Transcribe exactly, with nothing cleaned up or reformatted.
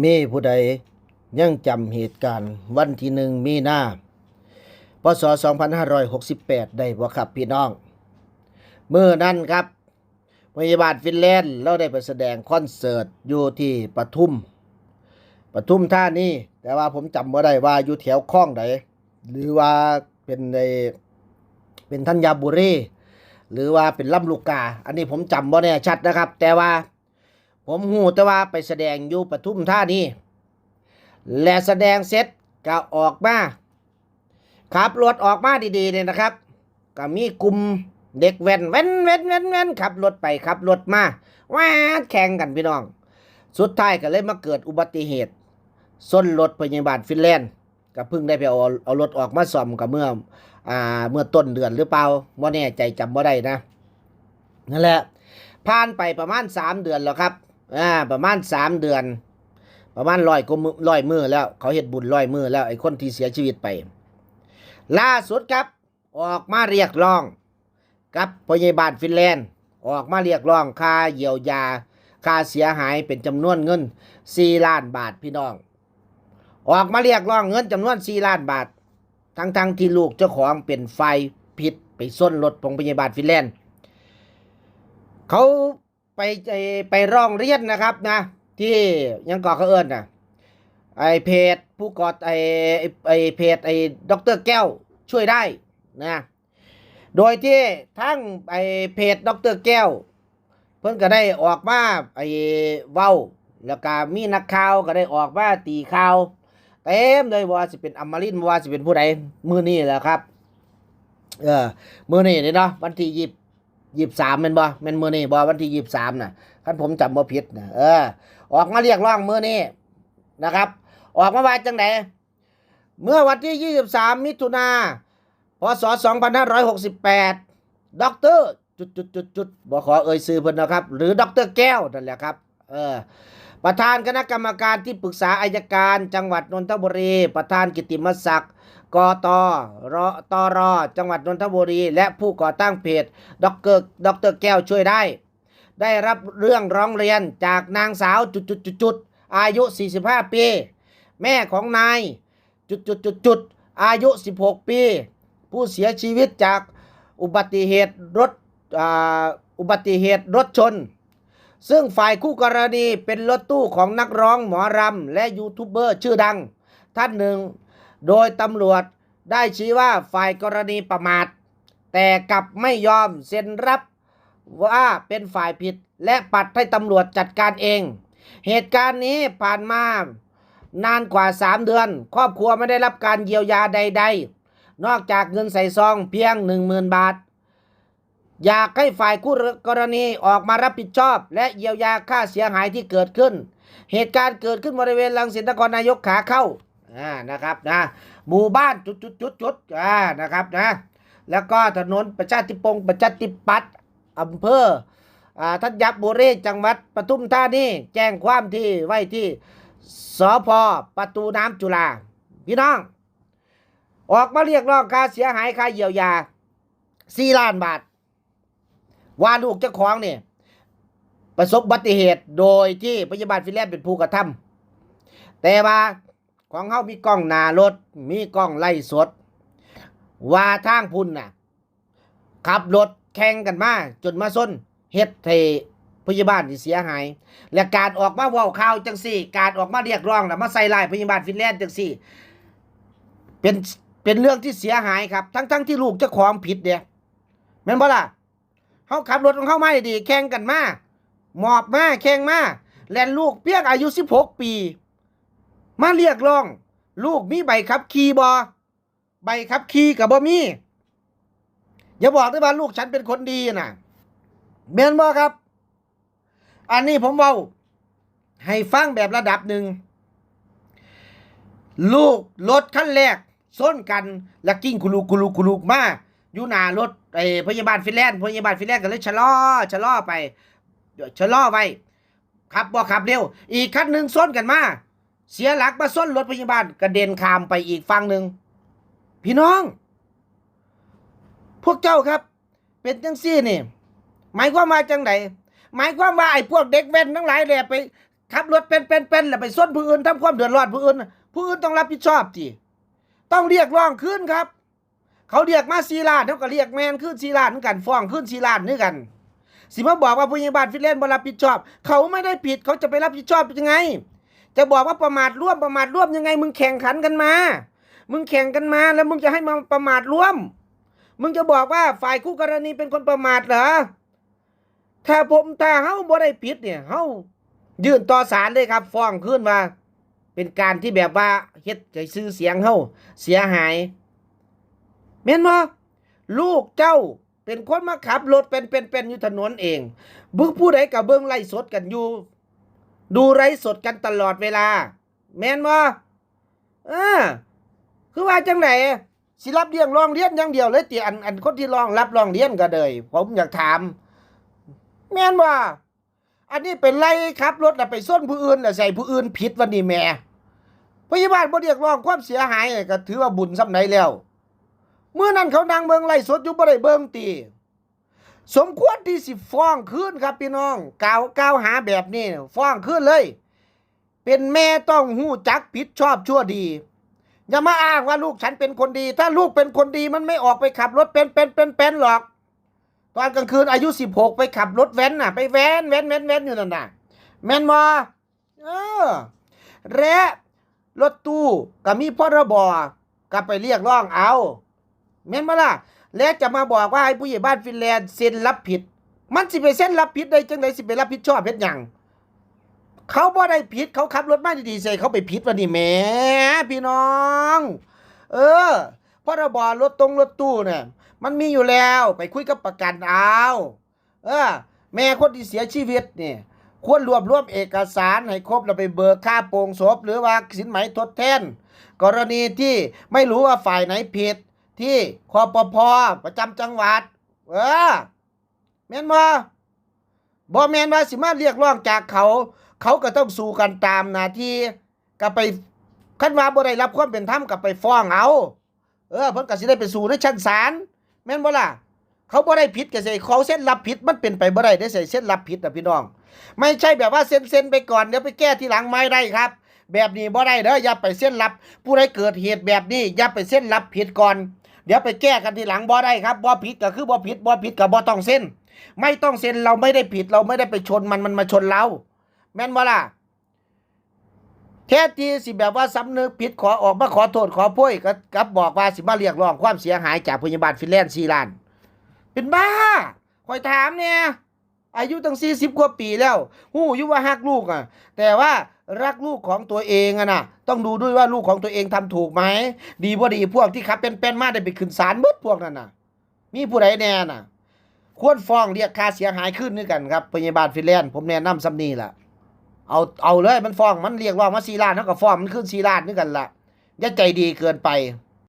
มีผู้ใดยังจำเหตุการณ์วันที่หนึ่งมีนา พ.ศ. สองพันห้าร้อยหกสิบแปด ได้บ่ครับพี่น้อง? มื้อนั้นครับ พยาบาลฟินแลนด์เราได้ไปแสดงคอนเสิร์ตอยู่ที่ปทุม ปทุมธานี แต่ว่าผมจำบ่ได้ว่าอยู่แถวคลองใด หรือว่าเป็นใน เป็นธัญบุรี หรือว่าเป็นลำลูกกา อันนี้ผมจำบ่แน่ชัดนะครับ แต่ว่าผมฮู้แต่ว่าไปแสดงอยู่ปทุมธานี และแสดงเสร็จก็ออกมา ขับรถออกมาดีๆเนี่ยนะครับ ก็มีกลุ่มเด็กแว้น แว้น แว้น แว้น แว้น ขับรถไปขับรถมา แว้น แข่งกันพี่น้อง สุดท้ายก็เลยมาเกิดอุบัติเหตุ ชนรถพยาบาลฟินแลนด์ ก็เพิ่งได้ไปเอา เอารถออกมาซ่อมก็เมื่อ อ่า เมื่อต้นเดือนหรือเปล่า บ่แน่ใจ จำบ่ได้นะ นั่นแหละ ผ่านไปประมาณสามเดือนแล้วครับ อ่า ประมาณสามเดือน ประมาณร้อยกว่ามื้อ ร้อยมื้อแล้ว เขาเฮ็ดบุญร้อยมื้อแล้ว ไอ้คนที่เสียชีวิตไป ล่าสุดครับ ออกมาเรียกร้องกับพยาบาลฟินแลนด์ ออกมาเรียกร้องค่าเยียวยา ค่าเสียหายเป็นจำนวนเงินสี่ล้านบาทพี่น้อง ออกมาเรียกร้องเงินจำนวนสี่ล้านบาท ทั้งๆที่ลูกเจ้าของเป็นฝ่ายผิดไปชนรถของพยาบาลฟินแลนด์ เขาไป ไป ไปร้องเรียนนะครับนะ ที่หยังก่อเขาเอิ้นนะ ไอ้เพจผู้ก่อ ไอ้ ไอ้ ไอ้เพจไอ้ด็อกเตอร์แก้วช่วยได้นะ โดยที่ทั้งไอ้เพจด็อกเตอร์แก้ว เพิ่นก็ได้ออกมาไอ้เว้า แล้วก็มีนักข่าวก็ได้ออกมาตีข่าวเต็มเลย บ่ว่าสิเป็นอมรินทร์ บ่ว่าสิเป็นผู้ใด มื้อนี้แหละครับ เออ มื้อนี้นี่เนาะ วันที่ยี่ ยี่สิบสาม แม่นบ่ แม่นมื้อนี้บ่ วันที่ยี่สิบสามน่ะ คันผมจำบ่ผิดน่ะ เออ ออกมาเรียกร้องมื้อนี้นะครับ ออกมาว่าจังได เมื่อวันที่ยี่สิบสาม มิถุนา พ.ศ. สองพันห้าร้อยหกสิบแปด ด็อกเตอร์ จุดจุดจุดจุด บ่ขอเอ่ยชื่อเพิ่นนะครับ หรือด็อกเตอร์แก้วนั่นแหละครับ เออ ประธานคณะกรรมการที่ปรึกษาอัยการจังหวัดนนทบุรี ประธานกิตติมศักดิ์ กต ร ตร จังหวัดนนทบุรี และผู้ก่อตั้งเพจด็อกเตอร์ ด็อกเตอร์แก้วช่วยได้ ได้รับเรื่องร้องเรียนจากนางสาวจุดจุดจุดจุด อายุ สี่สิบห้า ปี แม่ของนาย จุดจุดจุดจุด อายุ สิบหก ปี ผู้เสียชีวิตจากอุบัติเหตุรถ อ่า อุบัติเหตุรถชน ซึ่งฝ่ายคู่กรณีเป็นรถตู้ของนักร้องหมอรำและยูทูบเบอร์ชื่อดังท่านหนึ่ง โดยตำรวจได้ชี้ว่าฝ่ายกรณีประมาท แต่กลับไม่ยอมเซ็นรับว่าเป็นฝ่ายผิด และปัดให้ตำรวจจัดการเอง เหตุการณ์นี้ผ่านมานานกว่าสามเดือน ครอบครัวไม่ได้รับการเยียวยาใดๆ นอกจากเงินใส่ซองเพียงหนึ่งหมื่นบาท อยากให้ฝ่ายคู่กรณีออกมารับผิดชอบ และเยียวยาค่าเสียหายที่เกิดขึ้น เหตุการณ์เกิดขึ้นบริเวณรังสิตนครนายกขาเข้า อ่า นะครับนะ หมู่บ้านจุดจุดจุดจุด อ่า นะครับนะ แล้วก็ถนนประชาธิปงศ์ ประชาธิปัตย์ อำเภอ อ่า ธัญบุรี จังหวัดปทุมธานี แจ้งความที่ไว้ที่ สภ.ประตูน้ำจุฬา พี่น้อง ออกมาเรียกร้องค่าเสียหาย ค่าเยียวยา สี่ล้านบาท ว่าลูกเจ้าของนี่ประสบอุบัติเหตุโดยที่พยาบาลฟินแลนด์เป็นผู้กระทำ แต่ว่าของเฮามีกล้องหน้ารถ มีกล้องไลฟ์สด ว่าทางพุ้นน่ะ ขับรถแข่งกันมาจนมาชน เฮ็ดให้พยาบาลนี่เสียหาย และการออกมาเว้าข่าวจังซี่ การออกมาเรียกร้องแล้วมาใส่ร้ายพยาบาลฟินแลนด์จังซี่ เป็น เป็นเรื่องที่เสียหายครับ ทั้งๆที่ลูกเจ้าของผิดเด้ แม่นบ่ล่ะ เฮาขับรถของเฮามาดีๆ แข่งกันมา หมอบมา แข่งมา แล่นลูกเพียงอายุ สิบหก ปี มาเรียกร้อง ลูกมีใบขับขี่บ่ ใบขับขี่ก็บ่มี อย่าบอกได้ว่าลูกฉันเป็นคนดีน่ะ แม่นบ่ครับ อันนี้ผมเว้าให้ฟังแบบระดับหนึ่ง ลูกรถคันแรกชนกัน แล้วกิ้งคุลุกคุลุกคุลุกมา อยู่หน้ารถไอ้พยาบาลฟินแลนด์ พยาบาลฟินแลนด์ก็เลยชะลอ ชะลอไป ชะลอไว้ ขับบ่ขับเร็ว อีกคันหนึ่งชนกันมา เสียหลักมาชนรถพยาบาล กระเด็นข้ามไปอีกฝั่งหนึ่ง พี่น้อง พวกเจ้าครับ เป็นจังซี่นี่ หมายความว่าจังได หมายความว่าไอ้พวกเด็กแว้นทั้งหลายแหละไป ขับรถเป็นเป็นเป็นแล้วไปชนผู้อื่นทำความเดือดร้อนผู้อื่น ผู้อื่นต้องรับผิดชอบติ ต้องเรียกร้องคืนครับ เขาเรียกมาสี่ล้าน เขาก็เรียกแม่นคืนสี่ล้านคือกัน ฟ้องคืนสี่ล้านคือกัน สิมาบอกว่าผู้ใหญ่บ้านฟินแลนด์บ่รับผิดชอบ เขาไม่ได้ผิด เขาจะไปรับผิดชอบยังไง จะบอกว่าประมาทร่วม ประมาทร่วมยังไง มึงแข่งขันกันมา มึงแข่งกันมา แล้วมึงจะให้มาประมาทร่วม มึงจะบอกว่าฝ่ายคู่กรณีเป็นคนประมาทเหรอ ถ้าผม ถ้าเฮาบ่ได้ผิดเนี่ย เฮายื่นต่อศาลเลยครับ ฟ้องคืนว่า เป็นการที่แบบว่าเฮ็ดให้ชื่อเสียงเฮาเสียหาย แม่นบ่ ลูกเจ้าเป็นคนมาขับรถเป็นเป็นเป็นอยู่ถนนเอง เบิ่งผู้ใดก็เบิ่งไลฟ์สดกันอยู่ ดูไลฟ์สดกันตลอดเวลา แม่นบ่ เออ คือว่าจังได๋ สิรับเรื่องร้องเรียนอย่างเดียวเลยติ อัน อันคนที่ร้อง รับร้องเรียนก็เลย ผมอยากถาม แม่นบ่ อันนี้เป็นไล่ขับรถแล้วไปชนผู้อื่นแล้วใส่ผู้อื่นผิดวันนี้แหม พยาบาลบ่เรียกร้องความเสียหายก็ถือว่าบุญส่ำใดแล้ว มื้อนั้นเขานั่งเบิ่งไลฟ์สดอยู่บ่ได้เบิ่งติ สมควรที่สิฟ้องคืนครับพี่น้อง กล่าว กล่าวหาแบบนี้ ฟ้องคืนเลย เป็นแม่ต้องฮู้จักผิดชอบชั่วดี อย่ามาอ้างว่าลูกฉันเป็นคนดี ถ้าลูกเป็นคนดีมันไม่ออกไปขับรถเป็นเป็นเป็นเป็นหรอก ตอนกลางคืนอายุสิบหกไปขับรถแว้นน่ะ ไปแว้นแว้นแว้นแว้นอยู่นั่นน่ะ แม่นบ่ เออ และรถตู้ก็มีพรบ ก็ไปเรียกร้องเอา แม่นบ่ล่ะ และจะมาบอกว่าให้ผู้ใหญ่บ้านฟินแลนด์เซ็นรับผิด มันสิไปเซ็นรับผิดได้จังใด๋ สิไปรับผิดชอบเฮ็ดหยัง เขาบ่ได้ผิด เขาขับรถมาดีๆ ใส่เขาไปผิดวันนี้แหม พี่น้อง เออ พรบ รถตรงรถตู้เนี่ย มันมีอยู่แล้ว ไปคุยกับประกันเอา เออ แม่คนที่เสียชีวิตนี่ ควรรวบรวมเอกสารให้ครบแล้วไปเบิกค่าโปลงศพ หรือว่าสินไหมทดแทน กรณีที่ไม่รู้ว่าฝ่ายไหนผิด ที่ คปภ ประจำจังหวัด เออ แม่นบ่ บ่แม่นว่าสิมาเรียกร้องจากเขา เขาก็ต้องสู้กันตามหน้าที่ ก็ไป คันว่าบ่ได้รับความเป็นธรรมก็ไปฟ้องเอา เออ เพิ่นก็สิได้ไปสู้ในชั้นศาล แม่นบ่ล่ะ เขาบ่ได้ผิดก็สิให้เขาเซ็นรับผิด มันเป็นไปบ่ได้เด้ สิให้เซ็นรับผิดน่ะพี่น้อง ไม่ใช่แบบว่าเซ็นๆ ไปก่อน เดี๋ยวไปแก้ทีหลังไม่ได้ครับ แบบนี้บ่ได้เด้อ อย่าไปเซ็นรับ ผู้ใดเกิดเหตุแบบนี้ อย่าไปเซ็นรับผิดก่อน เดี๋ยวไปแก้กันทีหลังบ่ได้ครับ บ่ผิดก็คือบ่ผิด บ่ผิดก็บ่ต้องเซ็น ไม่ต้องเซ็น เราไม่ได้ผิด เราไม่ได้ไปชนมัน มันมาชนเรา แม่นบ่ล่ะ แทนที่สิแบบว่าสำนึกผิด ขอออกมาขอโทษขอโพย ก็กลับบอกว่าสิมาเรียกร้องความเสียหายจากพยาบาลฟินแลนด์สี่ล้าน เป็นบ้า ข้อยถามแหน่ อายุตั้งสี่สิบกว่าปีแล้ว ฮู้อยู่ว่าฮักลูกอะ แต่ว่ารักลูกของตัวเองอะนะ ต้องดูด้วยว่าลูกของตัวเองทำถูกไหม ดีบ่ดี พวกที่ขับแป้นๆ มาได้ไปขึ้นศาลเบิดพวกนั้นน่ะ มีผู้ใดแหน่น่ะ ควรฟ้องเรียกค่าเสียหายคืนคือกันครับ พยาบาลฟินแลนด์ ผมแนะนำส่ำนี้ล่ะ เอา เอาเลย มันฟ้อง มันเรียกร้องมาสี่ล้าน เฮาก็ฟ้องมันคืนสี่ล้านคือกันล่ะ อย่าใจดีเกินไป